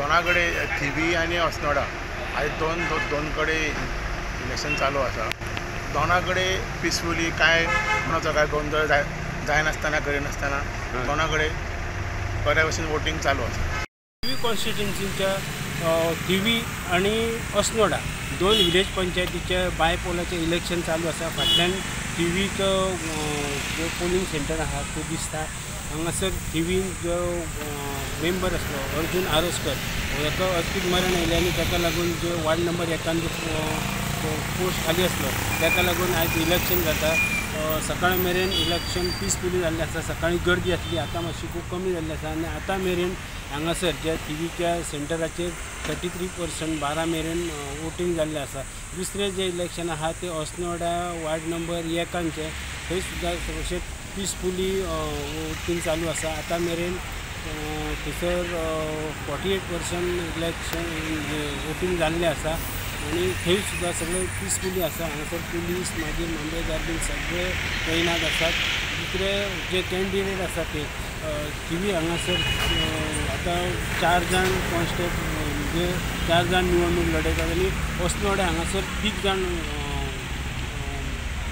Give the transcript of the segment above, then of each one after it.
दोना कडेन थिवी आनी अस्नोडा आयज दोन कडेन इलेक्शन चालू आसा. दोना कडेन पिसफुली कांय कोणाचो कांय गोंदळ जायनासतना करिनासतना दोना कडेन बऱ्या भशेन वोटींग चालू आसा. थिवी कॉन्स्टिट्युन्सीच्या थिवी आनी अस्नोडा दोन विलेज पंचायतीचे बायपोलाचें इलेक्शन चालू आसा. फाटल्यान थिवीचो जो पोलिंग सेंटर आसा तो दिसता. हांगासर थिवीन जो मेंबर आसलो अर्जुन आरोस्कर ताका अचकीत मरण आयलें आनी ताका लागून जो वार्ड नंबर 1 जो पोस्ट खाली आसलो ताका लागून आयज इलेक्शन जाता. सकाळ मेरेन इलेक्शन पिसफुली जाल्लें आसा. सकाळी गर्दी आसली, आतां मातशी खूब कमी जाल्ली आसा आनी आतां मेरेन हांगासर ज्या थिवीच्या सेंटराचेर 33% 12 मेरेन वोटींग जाल्लें आसा. दुसरें जें इलेक्शन आसा तें अस्नोडा वार्ड नंबर 1 थंय सुद्दां अशें पिसफुली वोटींग चालू आसा. आतां मेरेन थंयसर 48% इलेक्शन वोटींग जाल्लें आसा आनी थंय सुद्दां सगळें पिसफुली आसा. हांगासर पुलीस मागीर मामलेदार बीन सगळे तैनात आसात. दुसरे जे कॅन्डिडेट आसा ते थिवी हांगासर आतां 4 जाण कॉन्स्टेबल म्हणजे 4 जाण निवडणूक लढयतात आनी अस्नोड्या हांगासर 3 जाण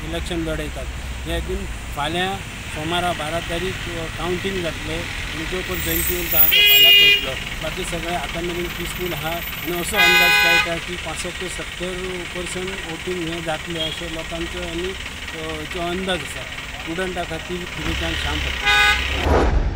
इलेक्शन लढयतात. हे हातून फाल्यां सोमारा 12 तारीख कावंटींग जातलें आनी जो कोण जंयती उरता तो फाल्यां कळटलो. बाकी सगळें आतां मेरेन पिसफूल आसा आनी असो अंदाज कळटा की 65 ते 70% वोटींग हें जातलें अशें लोकांचो आनी जो अंदाज आसा. उडंटा खातीर थिवीच्यान श्याम पत्ते.